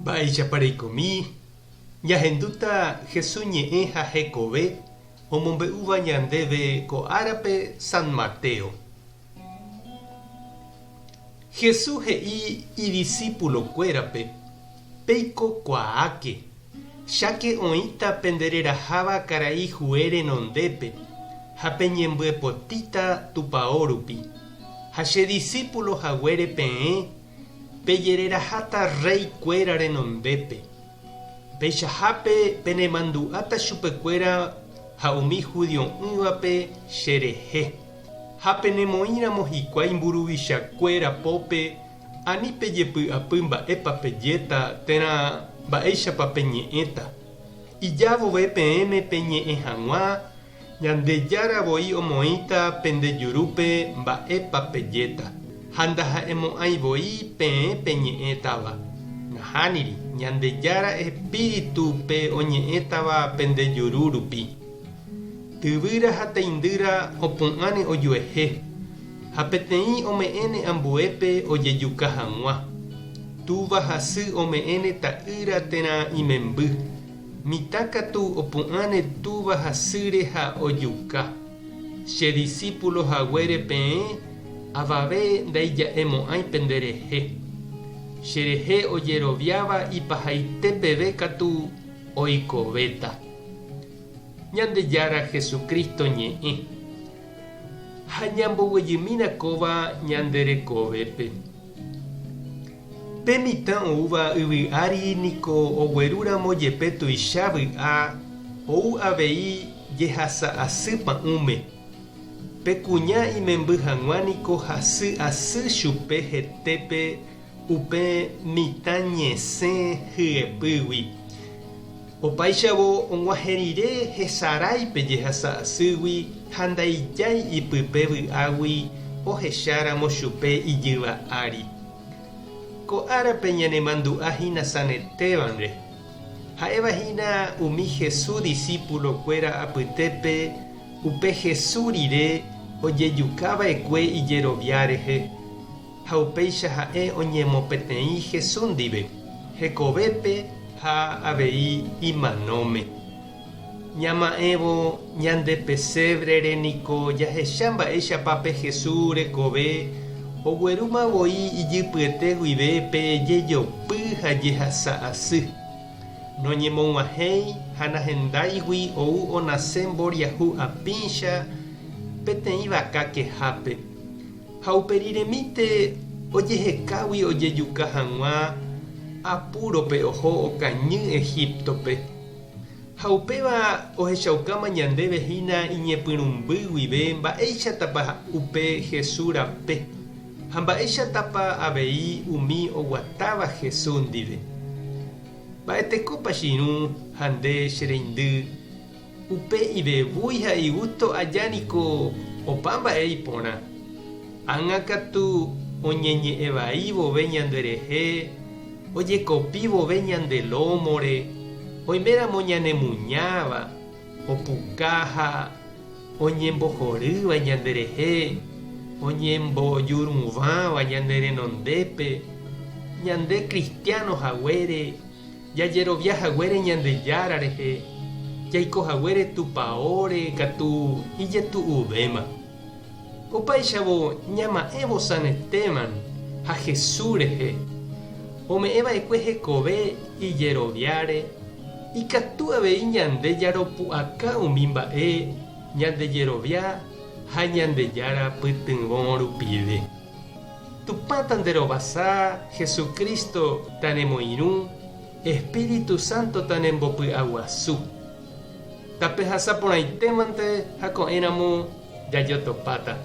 Mba'éichapa reikomi ñahendúta Jesús ñe'ẽ ha hekove omombe'úva ñandéve ko árape San Mateo. Jesús he'i idisípulokuérape, Peiko kuaáke, cháke oĩta pendereraháva karai hue renondépe ha peñembyepotíta tupao rupi. Ha che disípulo haguére peẽ, Pejereraháta rréi kuéra renondépe. Peichahápe penemandu'áta chupekuéra ha umi judio'ỹvape che rehe. Ha penemoĩramo hikuái mburuvicha kuéra pópe, ani pejepy'apy mba'épa pejéta térã mba'éichapa peñe'ẽta. Ija vove peẽme peñe'ẽ hag̃ua, Ñandejára voi omoĩta pende jurúpe mba'épa pejéta, ha ndaha'emo'ãi voi peẽ peñe'ẽtava. Nahániri, Ñandejára espíritu pe oñe'ẽtava pende juru rupi. Tyvýra ha teindýra opu'ãne ojuehe, ha peteĩ ome'ẽne ambuépe ojejuka hag̃ua. Túva ha sy ome'ẽne ta'ýra térã imemby. Mitã katu opu'ãne túva ha sýre ha ojuka. Che disípulo haguére peẽ, avave ndaija'emo'ãi penderehe. Cherehe ojeroviáva ipahaite peve katu oikovéta. Ñandejára Jesucristo ñe'ẽ. Ha ñamboguejymína kóva ñande rekovépe. Pe mitã oúva yvy ári niko oguerúramo jepe tuicha vy'a, ou avei jehasa asy pa'ũme. Pe kuña imemby hag̃ua niko hasy asy chupe hetépe upe mitã ñesẽ hyepýgui. Opáichavo og̃uahẽ rire hesarái pe jehasa asýgui ha ndaijái ipype vy'águi ohecháramo chupe ijyva ári. Ko árape ñanemandu'a hína San Esteban-re, ha'éva hína umi Jesús disípulo-kuéra apytépe upe Jesús rire ojejuka va'ekue ijerovia rehe, ha upéicha ha'e oñemopeteĩ Jesús ndive, hekovépe ha avei imanóme. Ñama'ẽvo ñande pesébrere niko jahecha mba'éichapa pe Jesús rekove oguerúma voi ijypyete guive pe jejopy ha jehasa asy. Noñemog̃uahẽi ha nahendáigui ou onase mboriahu apĩcha peteĩ vaka kehápe. Ha uperiremínte ojehekágui ojejuka hag̃ua apúrope oho okañy Egíptope. Ha upéva ohechaukáma ñandéve hína iñepyrũmby guive mba'éichatapa upe Jesús rape, ha mba'éichatapa avei umi oguatáva Jesús ndive. Mba'etekópa che irũ ha nde che reindy, upe ivevúi ha igústo aja niko opa mba'e iporã. Ág̃a katu oñeñe'ẽ vai vove ñanderehe, ojekopi vove ñande lómore, oiméramo ñanemuñáva, opuka ha oñembohorýva ñanderehe, oñembojuruvãva ñane renondépe, ñande kristiáno haguére, jajerovia haguére Ñandejára rehe, jaiko haguére Tupaóre katu ijetu'uvéma. Opáichavo ñama'ẽvo San Esteban ha Jesús rehe, ome'ẽ va'ekue hekove ijeroviáre, ikatu avei ñande jaropu'aka umi mba'e ñande jerovia ha Ñandejára pytyvõ rupive. Tupã tanderovasa, Jesucristo tanemoirũ, Espíritu Santo tanembopy'aguasu. Tapehasa porãitémante ha ko'ẽramo jajotopáta.